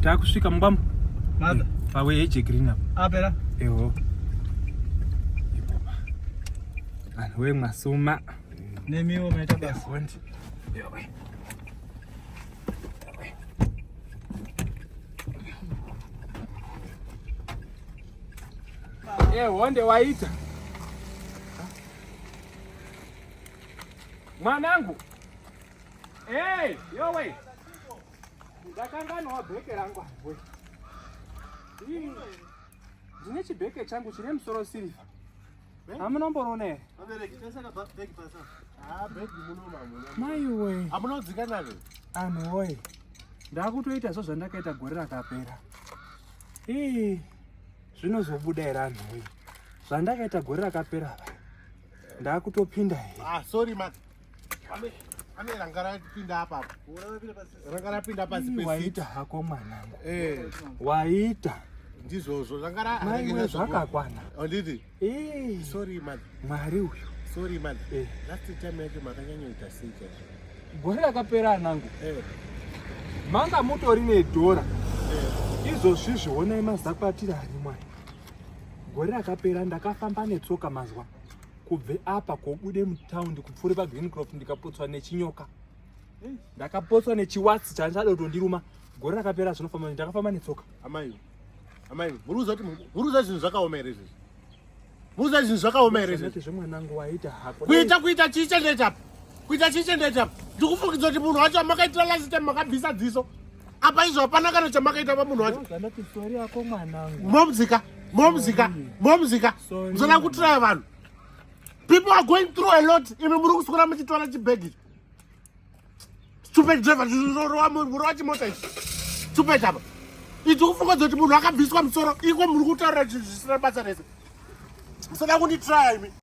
Takusvika mubambo. Mother. Pawe eje green up. Apera. Eho. Ipopa. Anhu we mwasuma. Nemiwo maita basa. Hondi. Yowe. Eh, honde waita. Mwanangu. Hey, yowe. Ndakanganwa bheke rangu we. Ndine chibheke changu chine musoro siliva. Hamuna mboroona here? Vabereki, taisaka bhegi pasi. Ah, bhegi muno mamuna. Mai we. Hamuna kudzika nalo. Anhu woye. Ndakutoita zvo zvandakaita gore rakapera. Ii, zvinozobuda here anhu woye? Zvandakaita gore rakapera apa. Ndakutopinda here? Ah, sorry man. Ame, ame ranga rapinda apa. Ranga rapinda pasi pesi. Waita hako mwanangu. Eh, Waita. ndizvozvo ranga ra Mai we zvakakwana. Anditi. Ii, Sorry man. Mwari uyu. Sorry man. Eh. Last time yacho makanyanyoita sei chaizvo? Gore rakapera anangu. Eh. Manga mutori nedhora. Eh. Izvozvizvi honai mazakwatira arimwo aya. Gore rakapera ndakafamba netsoka mazwa kubve apa kobude mutaundi kupfuure paGreencroft ndikapotswa nechinyoka. Ndakapotswa nechiwatsi chanchada kutondiruma. Gore rakapera zvinofamba ndakafamba netsoka. Amai. Amai, muri kuziva kuti muri kuziva zvinhu zvakaoma here izvezvi? Muri kuziva zvinhu zvakaoma here izvezvi? Zvakati zvemwanangu waita hako. Kuita kuita chii chendecha apa? Kuita chii chendecha apa? Ndikufungidza kuti munhu wacho makaitira last time makabvisa dziso. Apa izvo hapana kana chamakaita pamunhu wacho. Zvandati sori yako mwanangu. Momzika, momzika, momzika. Sorry. Musada kutraya vanhu. People are going through a lot. Imi muri kuswera muchitora chibhegi. Stupid driver, rova chimota ichi. Stupid apa. Idzi kufunga kuti munhu akabviswa musoro, iko muri kutaura zvinhu zvisina basa rese. Musada kunditraya imi.